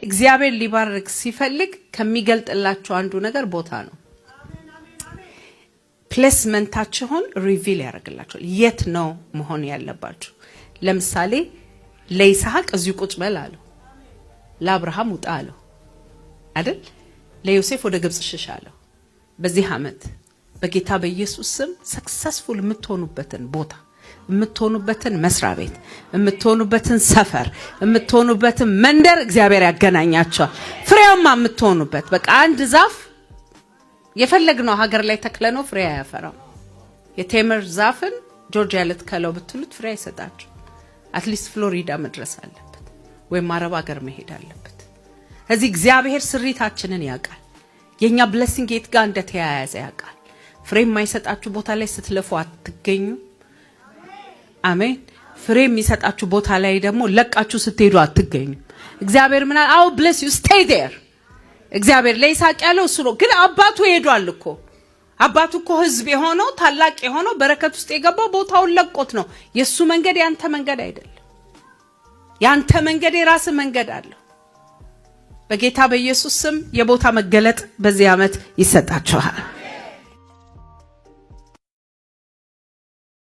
እግዚአብሔር ሊባርክ ሲፈልግ ከሚገልጥላችሁ አንዱ ነገር ቦታ ነው። Placement ኣችሁን reveal ያደርግላችኋል። የት ነው መሆን ያለባችሁ? ለምሳሌ ለይስሐቅ እዚሁ ቁጭ በል አለው። ለአብርሃም ውጣ አለው አይደል? ለዮሴፍ ወደ ግብፅ ሽሽ አለው። በዚህ ዓመት በጌታ በኢየሱስ ስም successful የምትሆኑበትን ቦታ፣ የምትሆኑበትን መስሪያ ቤት፣ የምትሆኑበትን ሰፈር፣ የምትሆኑበትን መንደር እግዚአብሔር ያገናኛችኋል። ፍሬያማ የምትሆኑበት። በቃ አንድ ዛፍ የፈለግነው ሀገር ላይ ተክለነው ፍሬ አያፈራም። የቴምር ዛፍን ጆርጂያ ልትከለው ብትሉት ፍሬ አይሰጣችሁ። At least ፍሎሪዳ መድረስ አለበት ወይም አረብ ሀገር መሄድ አለበት። እዚህ እግዚአብሔር ስሪታችንን ያውቃል። የእኛ blessing የት ጋር እንደተያያዘ ያውቃል። ፍሬ የማይሰጣችሁ ቦታ ላይ ስትለፉ አትገኙ። አሜን። ፍሬ የሚሰጣችሁ ቦታ ላይ ደግሞ ለቃችሁ ስትሄዱ አትገኙ። እግዚአብሔር ምናል? "I'll bless you, stay there።" እግዚአብሔር ለይስሐቅ ያለው እሱ ነው። ግን አባቱ ሄዷል እኮ። አባቱ እኮ ህዝብ የሆነው፣ ታላቅ የሆነው፣ በረከት ውስጥ የገባው ቦታውን ለቆት ነው። የእሱ መንገድ ያንተ መንገድ አይደለም። ያንተ መንገድ የራስ መንገድ አለው። በጌታ በኢየሱስ ስም የቦታ መገለጥ በዚህ ዓመት ይሰጣችኋል።